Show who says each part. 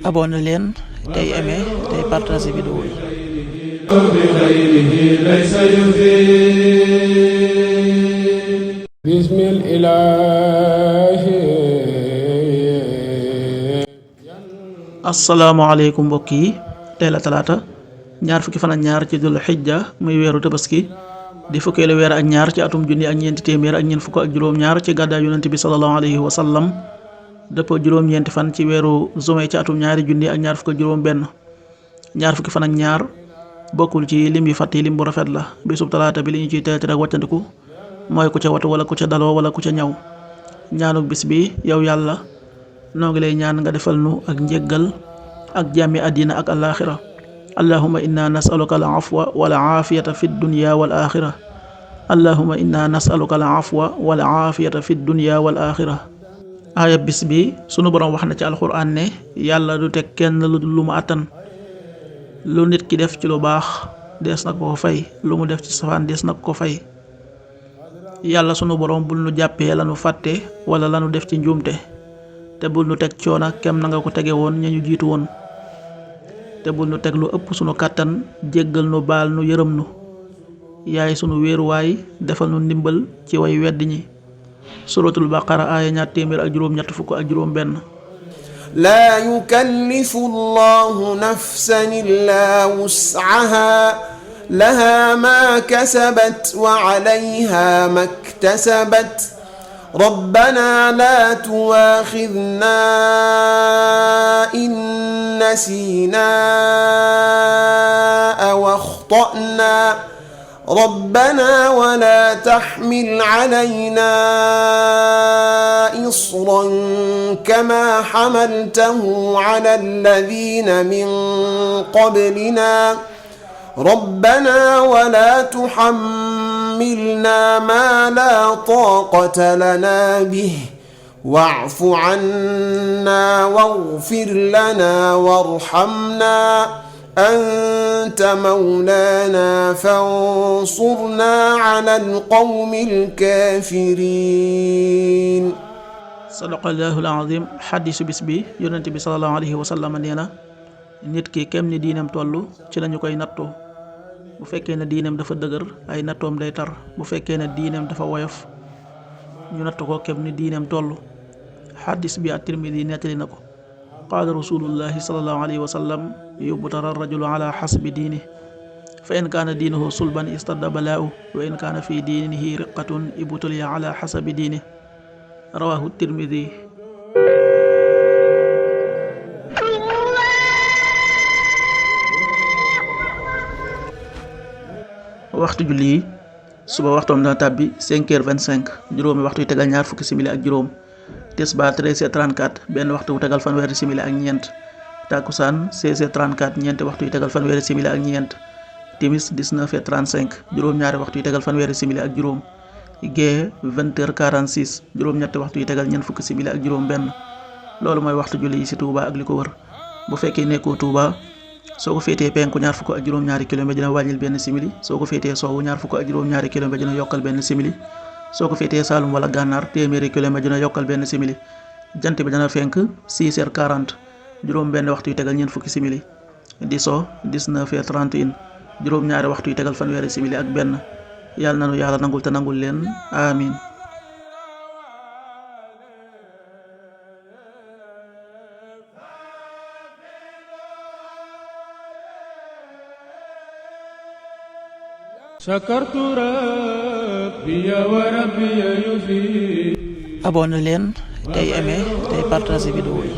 Speaker 1: abonné leen tey aimé tey partagé vidéo yi. asalaamaaleykum mbokk yi, tey la talaata ñaar fukki fan ak ñaar ci dul xijja muy weeru tabaski di fukkeelu weer ak ñaar ci atum junni ak ñeenti téeméer ak ñeent fukk ak juróom-ñaar ci gàddaay yonent bi sallallahu alayhi wa sallam dëppoo juróom-ñeenti fan ci weeru juin ci atum ñaari junni ak ñaar fukk ak juróom-benn. ñaar fukki fan ak ñaar bokkul ci lim yu fàtt yi lim bu rafet la. bisub talaata bi li ñu ciy teelti rek wàccandiku mooy ku ca watu wala ku ca daloo wala ku ca ñaw. ñaanuk bis bi yow yàlla noo ngi lay ñaan nga defal nu ak njéggal ak jàmmi àddina ak alaaxira. allahumma inna nasaluka al afwa wal aafiyata fi dunya wal axira. allahumma inna nasaluka al afwa wal aafiyata fi dunya wal axira. aaya bis bi sunu borom wax na ci alxuraan ne yàlla du teg kenn lu mu àttan. lu nit ki def ci lu baax dees na ko fay, lu mu def ci safaan dees na ko fay. yàlla sunu borom bul nu jàppee lanu fàtte wala lanu def ci njuumte, te bul nu teg coona kem na nga ko tege woon ña ñu jiitu woon, te bul nu teg lu ëpp sunu kàttan, jéggal nu baal nu yërëm nu. yaay sunu wéeruwaay, defal nu ndimbal ci way weddi ñi. suratul baqara aaya ñaar téeméer ak juróom ñett fukk ak juróom benn.
Speaker 2: laa yukallifu allahu nafsan illa wus'aha laha ma kasabat wa alayha ma iktasabat rabbana la tuwakhidhna in nasina aw akhta'na rabbana wa la tahmil alayna isran kama hamaltahu ala alladhina min qablina rabbana wa la tuhammilna ma la taqata lana bihi wa'fu 'anna waghfir lana warhamna anta mawlana fansurna 'ala alqawmil kafirin.
Speaker 1: sadaqallahul azim. xadiisu bis bi yonent bi sallallahu alayhi wa sallam nee na nit ki kem ni diineem toll ci lañu koy nattoo. bu fekkee ne diineem dafa dëgër ay nattoom day tar, bu fekkee ne diineem dafa woyof ñu natt ko kem ni diineem toll. xadiis bi at-Tirmidi nettali na ko. qaala rasulullahi sallallahu alayhi wa sallam yubtara rajulu ala xasbi diinihi fa in kaana diinuhu sulban istadda balaa'u wa in kaana fi diinihi riqatun ibtuliya ala xasabi diinihi rawahu Tirmidi. waxtu julli yi suba waxtoom dana tàbbi 5h25 juróomi waxtu yu tegal ñaar fukki simili ak juróom. tisbaar 13h34 benn waxtu wu tegal fanweeri simili ak ñeent. takkusaan 16h34 ñeenti waxtu yu tegal fanweeri simili ak ñeent. timis 19h35 juróom-ñaari waxtu yu tegal fanweeri simili ak juróom. gee 20h46 juróom-ñetti waxtu yu tegal ñeent fukki simili ak juróom benn. loolu mooy waxtu julli yi ci Touba ak li ko wër. bu fekkee nekkoo Touba soo ko féetee penku ñaar fukk ak juróom-ñaari kilomètre dina wàññil benn simili, soo ko féetee sowwu ñaar fukk ak juróom-ñaari kilomètre dina yokkal benn simili, soo ko féetee Saalum wala Gànnaar téeméeri kilomètre dina yokkal benn simili. jant bi dana fenk 6h40 juróom benn waxtu yu tegal ñeent fukki simili, di so 19h31 juróom-ñaari waxtu yu tegal fanweeri simili ak benn. yàlla nanu yàlla nangul te nangul leen amin. abonné leen tey aimé tey partagé vidéo yi.